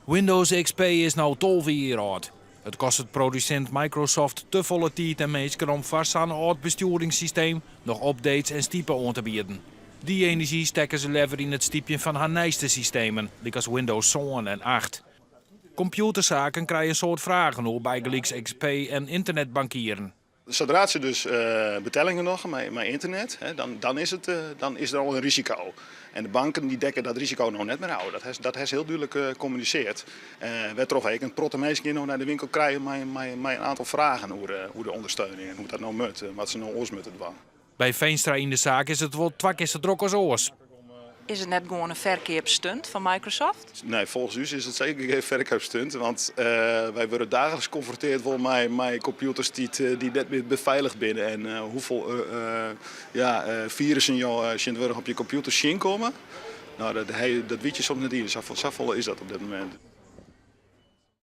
Windows XP is no 12 jier âld. It kostet produsint Microsoft tefolle tiid en minsken om foar sa'n âld bestjoeringssysteem noch updates en stipe oan te bieden. Dy enerzjy stekke se leaver yn it stypjen fan har nijste systemen, lykas Windows 7 en 8. Kompjûtersaken krije in soad fragen oer bygelyks XP en ynternetbankieren. Sadra't se dus betellingen dogge mei ynternet, hè, dan is der al in risiko. En de banken dy dekke dat risiko no net mear ôf. Dat ha se hiel dúdlik kommunisearre. Wêrtroch ek in protte minsken no nei de winkel krije mei in oantal fragen oer de ûndersteuning en hoe't dat no moat, wat se no oars moatte dwaan. By Veenstra yn de saak is it wol twa kear sa drok as oars. Is it net gewoan in ferkeapstunt fan Microsoft? Nee, folgens ús is it seker gjin ferkeapstunt, want wy wurde daagliks konfrontearre wol mei kompjûters dy't net mear befeilige binne. En hoefolle ja, firussen jo tsjintwurdich op je kompjûter tsjinkomme, no, dat witte je soms net iens. Safolle is dat op dit momint.